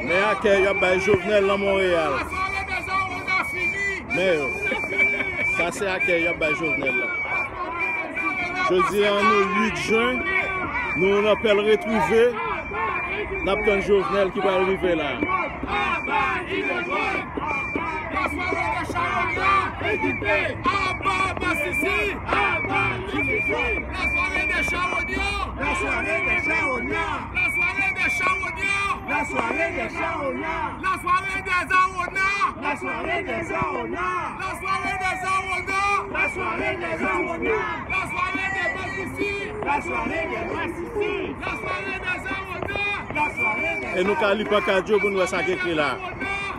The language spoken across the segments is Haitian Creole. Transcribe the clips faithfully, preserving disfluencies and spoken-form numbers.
Men akèy y ap bay Jovenel nan Monreyal. Men yo, sa se akèy y ap bay Jovenel la. Jodi a, nou uit jen, nou nan pèl retwouve, n ap tann Jovenel ki pral rive la. La soirée des Charognards. Aba Masisi. Aba Masisi. La soirée des Charognards. La soirée des Charognards. La soirée des Charognards. La soirée des Charognards. La soirée des Aronas. La soirée des Aronas. La soirée des Aronas. La soirée des Aronas. La soirée des Masisi. La soirée des Masisi. La soirée des Aronas. La soirée des E nou ka li pankad yo pou n wè sa k ekri la.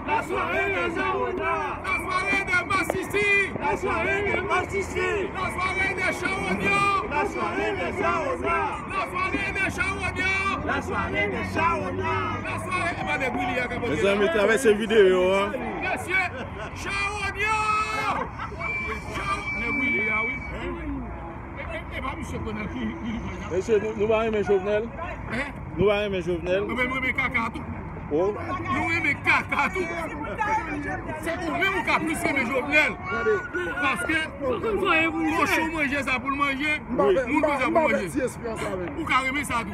La soirée des Aronas. La soirée des Masisi. La soirée des Masisi. La soirée des Charognards. La soirée des Aronas. La soirée des Charognards. La soirée des Charognards. La soirée, e pa nèg Willy a ka pote la. Mezanmi, travèse videyo a. Mesye, Charognards! Charo-, nèg Willy a, wi. E, e, e pa misye konnen ki, ki li fè sa. Mesye, nou, nou pa renmen Jovenel? Hein? Nou pa renmen Jovenel? Nou menm renmen kaka tou. Oh. Nou renmen kaka tou. Se ou menm ou ka plis renmen Jovenel. Paske kochon manje sa pou l manje, moun manje sa pou l manje. Ou ka renmen sa tou.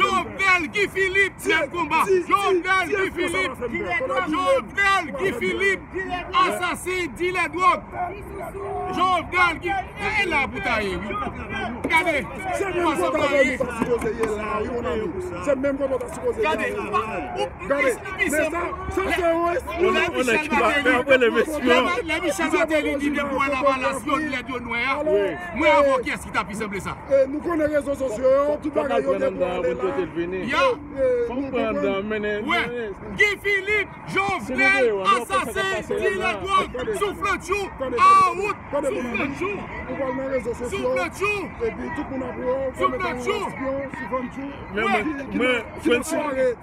Jovenel Guy Philippe, chèf konba. Jovenel Guy Philippe. Jovenel Guy Philippe. Asasen, dilè dwòg. Jovenel Guy, e la pou ta ye, wi. Gade, se menm kote w ta sipoze ye la, wi, mon ami. Se menm kote w ta sipoze ye la. Gade, ou, ou, gade, men sa, sa se yon espyon. Lè Michel Martelly, lè Michel Martelly di depi w wè Lavalas yo, lèd yo nwè a, mwen avè w, kiyès ki ta pi sanble sa? E, nou konnen rezo sosyo yo, tout bagay yo gen pou ale la. Ya. Fò m pran anndan, mennen. Guy Philippe, Jovenel, asasen, dilè dwòg, souflantchou, awout, souflantchou, souflantchou, souflantchou. Men mwen, mwen, Frantz,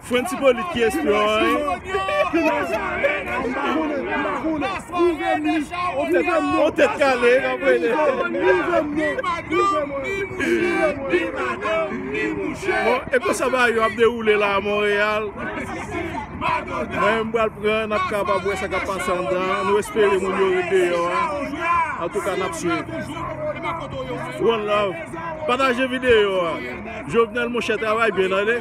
Frantz Hyppolite ki espyon an, wi. On tèt kale, k ap rele. Bon, e konsa bagay yo ap dewoule la a Monreyal. Mwen, m pral pran, n ap kapab wè sa k ap pase anndan an. Nou espere moun yo ret deyò a. Antouka, n ap swiv. One love. Pataje videyo a. Jovenel, monchè, travay byen, tande.